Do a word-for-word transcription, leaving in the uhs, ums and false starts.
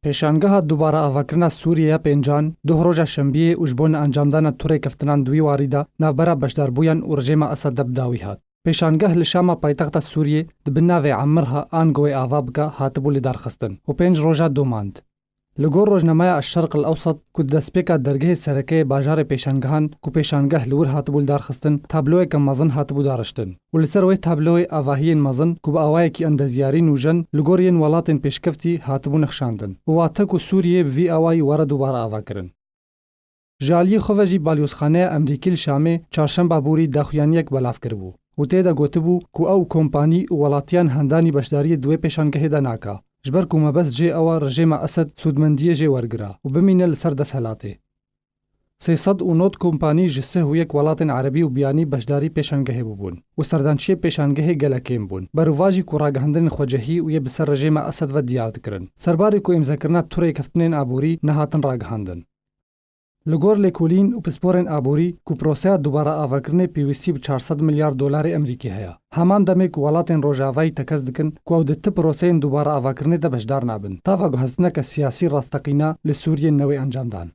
Pêşangeha dubare avakirina Sûriyê ya pêncan, duh roja şembiyê û ji bo neencamdana tu rêkeftinan di wî warî de navbera beşdarbûyan û rejêma Esed de bi dawî hat. Pêşangeh li Şama paytexta Sûriyê di bin navê Emirha ango wê ava bike hatibû lidarxistin û pênc roja domand. Li gor rojnameya Eşşerq El Ewsat ku di destpêka dergehê sereke yê bajarê pêşangehan ku pêşangeh li wir hatibû lidarxistin, tabloyeke mezin hatibû dariştin û li ser wê tabloyê avahiyên mezin ku bi awayekî endezyarî nûjen li gor yên welatên pêşkeftî hatibû nixşandin û wate ku Sûriyê bi vî awayî were dubare avakirin. Ji aliyê xwe ve jî balyozxaneya Emerîkî li Şamê çarşemba borî daxuyaniyek belav kiribû û tê de gotibû ku ew kompanî û welatiyan handanî beşdariyê di wê pêşangehê de nake, ji ber ku mebest jê ew e rejêma Esed sûdmendiyê jê wergira û bimîne li ser desthilatê. Sê sed û nod kompanî ji sih û yek welatên erebî û biyanî beşdarî pêşangehê bûbûn û serdançiyê pêşangehê gelek kêm bûn. Berovajî ku ragihandinên xwecehî û yê bi ser rejêma Esed ve diyar dikirin. Serbarê ku îmzekirina tu rêkeftinên aborî nehatin ragihandin. Li gor lêkolîn û pisporên aborî ku proseya dubare avakirinê pêwîstî bi çar sed milyar dolarê Emerîkî heye. Heman demê ku welatên Rojavayî tekez dikin ku ew di ti proseyên dubare avakirinê de beşdar nabin, tava guhestineke siyasî rasteqîna li Sûriyê newê encam dan.